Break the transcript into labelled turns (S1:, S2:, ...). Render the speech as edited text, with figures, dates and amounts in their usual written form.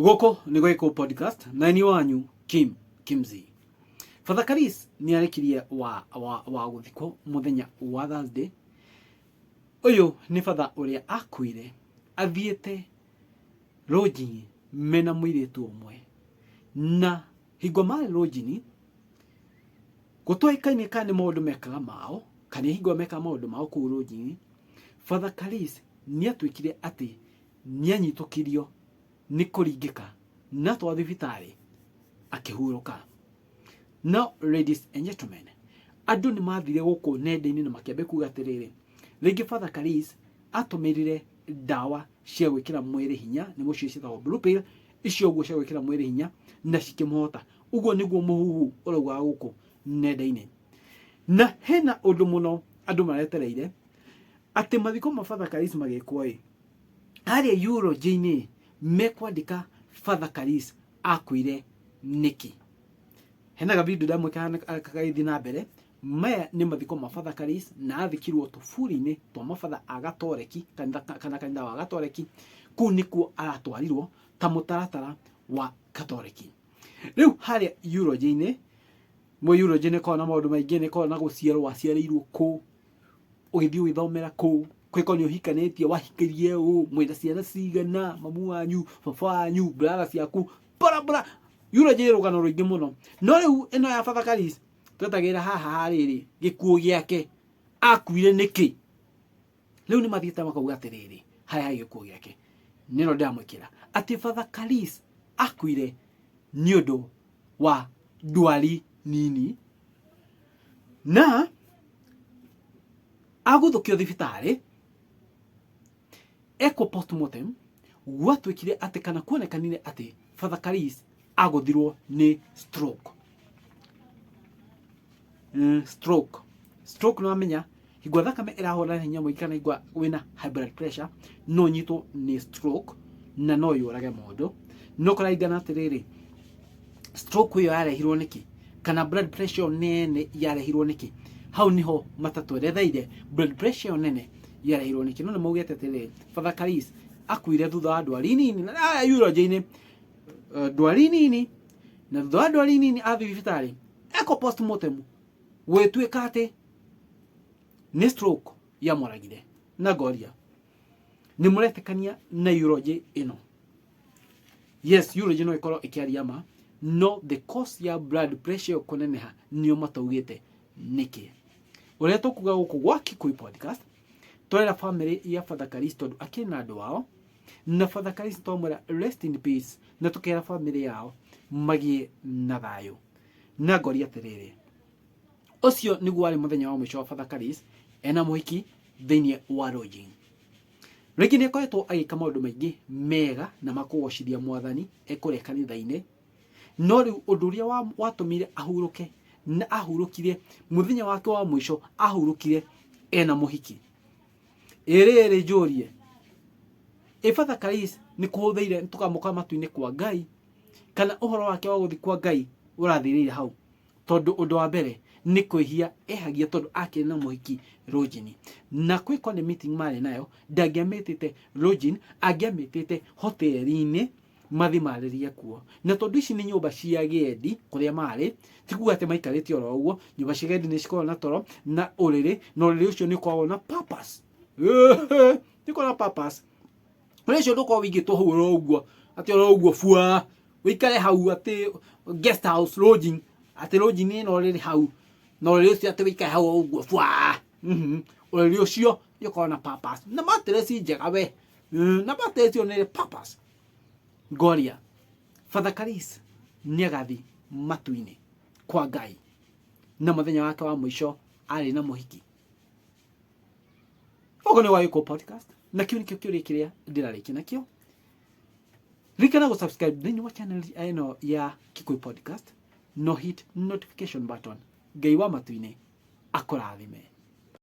S1: Gũkũ nĩ Gĩkũ Podcast na ni wanyu Kim Kimzi. Father Karis nĩ arĩkirie wa gũthikwo mũthenya wa Thursday. Ũyũ nĩ batha ũrĩa akuire athiĩte lodging mena mũirĩtu ũmwe, na hingo marĩ lodging gũtoĩkaine kana nĩ maũndũ mekaga mao kana hingo mekaga maũndũ mao kũu lodging, Father Karis nĩ atuĩkire atĩ nĩanyitũkirio nĩ kũringĩka na twa thibitarĩ akĩhurũka. Now ladies and gentlemen, andũ nĩ mathire gũkũ nenda-inĩ na makĩambia kuga atĩrĩrĩ, rĩngĩ Father Karis atũmĩrire ndawa cia gwĩkĩra mwĩrĩ hinya, nĩ mũcio ciĩtagwo blue pill, icio ũguo cia gwĩkĩra mwĩrĩ hinya na cikĩmũhota. Ũguo nĩguo mũhuhu ũraugaga gũkũ nenda-inĩ. Na hena ũndũ mũno andũ maretereire atĩ mathiko ma Father Karis magĩkwo ĩ, harĩa eulogy-inĩ mekwandĩka Father Karis akuire nĩkĩ. Hena ga video ndamwĩka kagagĩthiĩ na mbere. Maya nĩ mathiko ma Father Karis na athikirwo tũburi-inĩ twa mabatha a Gatoreki kanitha, kana kanitha wa Gatoreki. Kũu nĩkuo aratwarirwo ta mũtaratara wa Gatoreki. Rĩu harĩa eulogy-inĩ, mũ eulogy nĩ ĩkoragwo na maũndũ maingĩ, nĩ ĩkoragwo na gũciarwo waciarĩirwo kũ, ũgĩthiĩ ũgĩthomera kũ, kwĩko nĩ ũhikanĩtie wahikirie ũ, mwĩna ciana cigana, mamu wanyu, baba wanyu, brother ciaku, barabara. Eulogy ĩ rũgano rũingĩ mũno. No rĩu ĩno ya Father Karis twetagĩrĩra haha harĩrĩ gĩkuũ gĩake akuire nĩkĩ. Rĩu nĩ mathiĩte makauga atĩrĩrĩ, harĩa gĩkuũ gĩake nĩno ndĩramwĩkĩra atĩ Father Karis akuire nĩ ũndũ wa ndwari nini na aguthũkio thibitarĩ ekwo postmortem, gwatuĩkire atĩ kana kuonekanire atĩ Father Karis agũthirwo nĩ stroke. Stroke. Stroke nĩ wamenya hingo thakame ĩrahũra na hinya mũingĩ kana hingo wĩna high blood pressure no ũnyitwo nĩ stroke na no yũrage mũndũ. No kũraringana atĩrĩrĩ, stroke ĩyo yarehirwo nĩkĩ kana blood pressure ĩyo nene yarehirwo nĩkĩ. Hau niho matatweretheire blood pressure ĩyo nene yarehirwo nĩkĩ. No nĩ maugĩte atĩrĩrĩ, Father Karis akuire thutha wa ndwari nini na aya eulogy-inĩ, ndwari nini, na thutha wa ndwari nini athiĩ thibitarĩ eko postmortem gwĩtuĩka atĩ nĩ stroke yamũragire. Na ngoria nĩ mũretĩkania na eulogy ĩno? Yes, eulogy no ĩkorwo ĩkĩaria ma, no the cause ya blood pressure ĩyo kũneneha nĩo mataugĩte nĩkĩ. Ũrĩa tũkuga gũkũ gwa Kikuyu Podcast, twarera family ya Father Karis tondũ akĩrĩ na andũ ao, na Father Karis twamwĩra rest in peace, na tũkera family yao magĩe na thayũ. Na ngoria atĩrĩrĩ, ũcio nĩguo warĩ mũthenya wa mũico wa Father Karis ena mũhiki thĩinĩ wa lodging. Rĩngĩ nĩ akoretwo agĩka maũndũ maingĩ mega na makũgocithia mwathani ekũrĩa kanitha-inĩ, no rĩu ũndũ ũrĩa watũmire ahurũke na ahurũkire mũthenya wake wa mũico, ahurũkire ena mũhiki. Ĩrĩrĩ njũrie, ĩ Father Karis nĩ kũhũthĩire tũkamũka matu-inĩ kwa Ngai, kana ũhoro wake wa gũthiĩ kwa Ngai ũrathirĩire hau? Tondũ ũndũ wa mbere nĩ kwĩhia ehagia tondũ akĩrĩ na mũhiki lodging, na kwĩko nĩ meeting marĩ nayo, ndangĩamĩtĩte lodging, angĩamĩtĩte hoteli-inĩ mathi marĩrie kuo. Na tondũ ici nĩ nyũmba cia agendi kũrĩa marĩ, ti kuga atĩ maikarĩte oro ũguo. Nyũmba cia agendi nĩ cikoragwo na toro na ũrĩrĩ, na ũrĩrĩ ũcio nĩ ũkoragwo na purpose. Nĩ ũkoragwo na purpose. Ũrĩrĩ ũcio ndũkoragwo wĩigĩtwo hau oro ũguo, atĩ oro ũguo bua, ũikare hau atĩ guest house lodging, atĩ lodging ĩno ũrĩrĩ hau, na ũrĩrĩ ũcio atĩ ũikare hau oro ũguo bua. Ũrĩrĩ ũcio nĩ ũkoragwo na purpose. Na mattress njega we. Na mattress ĩyo nĩ ĩrĩ purpose. Ngoria, Father Karis nĩ agathi matu-inĩ kwa Ngai na mũthenya wake wa mũico arĩ na mũhiki. Ũguo nĩ wa Gĩkũyũ Podcast, na kĩu nĩkĩo kĩũria kĩrĩa ndĩrarĩkia nakĩo. Ririkana gũ subscribe thĩinĩ wa channel ĩno ya Kikuyu Podcast, no hit notification button. Ngai wa matu-inĩ akũrathime.